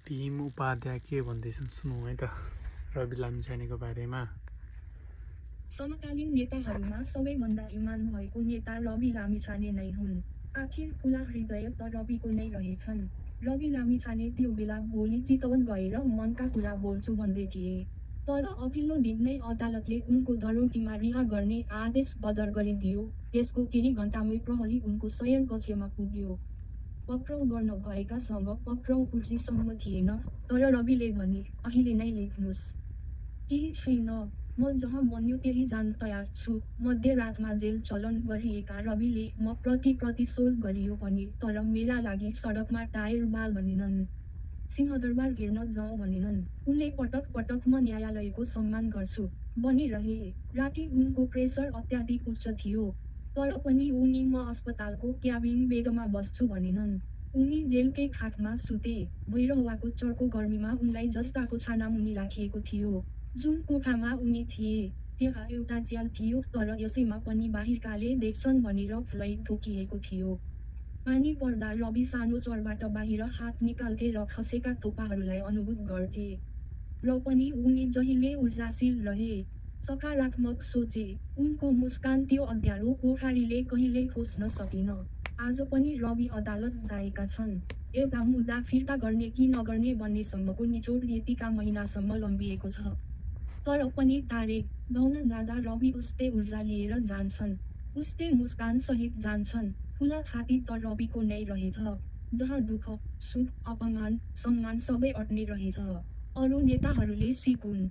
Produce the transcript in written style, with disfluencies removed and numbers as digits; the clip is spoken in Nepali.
भीम उपाध्याय के भन्दैछन् सुनौ है त रवि लामिछानेको बारेमा। समकालीन नेताहरूमा सबैभन्दा इमान भएको नेता रवि लामिछाने नै हुन्। आखिर खुला हृदय त रविको नै रहेछन्। रवि लामिछाने त्यो बेला भोलि चितवन गएर मनका कुरा बोल्छु भन्दै थिए। तर अघिल्लो दिन नै अदालतले उनको धरोटीमा रिहा गर्ने आदेश बदर गरिदियो। त्यसको केही घण्टामै प्रहरी उनको शयन कक्षमा पुग्यो। पक्राउ गर्न गएकासँग पक्राउ कुर्सीसम्म थिएन, तर रविले भने, अहिले नै लेख्नुस्। केही छैन, म जहाँ बन्यो त्यही जान तयार छु। मध्यरातमा जेल चलन गरिएका रविले म प्रति प्रतिशोध गरियो भने, तर मेरा लागि सडकमा टायर बाल भनेनन्। सिंहदरबार हेर्न जाउँ भनेनन्। उनले पटक पटक म न्यायालयको सम्मान गर्छु भनिरहे। राति उनको प्रेसर अत्याधिक उच्च थियो, तर पनि उनी म अस्पतालको क्याबिन बेडमा बस्छु भनेनन्। उनी जेलकै खाटमा सुते। भैरहवाको चर्को गर्मीमा उनलाई जस्ताको छानामुनि राखिएको थियो। जुन कोठामा उनी थिए, त्यहाँ एउटा च्याल थियो, तर यसैमा पनि बाहिरकाले देख्छन् भनेर फ्लाई ठोकिएको थियो। पानी पर्दा रवि सानो चरबाट बाहिर हात निकाल्थे र खसेका थोपाहरूलाई अनुभूत गर्थे। र पनि उनी जहिले ऊर्जाशील रहे। सकारात्मक सोचे। उनको मुस्कान त्यो अँध्यारो कोठारीले कहिल्यै खोज्न सकेन। आज पनि रवि अदालत गएका छन्। एउटा मुद्दा फिर्ता गर्ने कि नगर्ने भन्नेसम्मको निचोड यतिका महिनासम्म लम्बिएको छ। तर पनि तारेक गाउन जाँदा रवि उस्तै ऊर्जा लिएर जान्छन्। उस्तै मुस्कान सहित जान्छन्। ठुला छाती त रविको नै रहेछ। जहाँ दुःख, सुख, अपमान, सम्मान सबै अट्ने रहेछ। अरू नेताहरूले सिकुन्।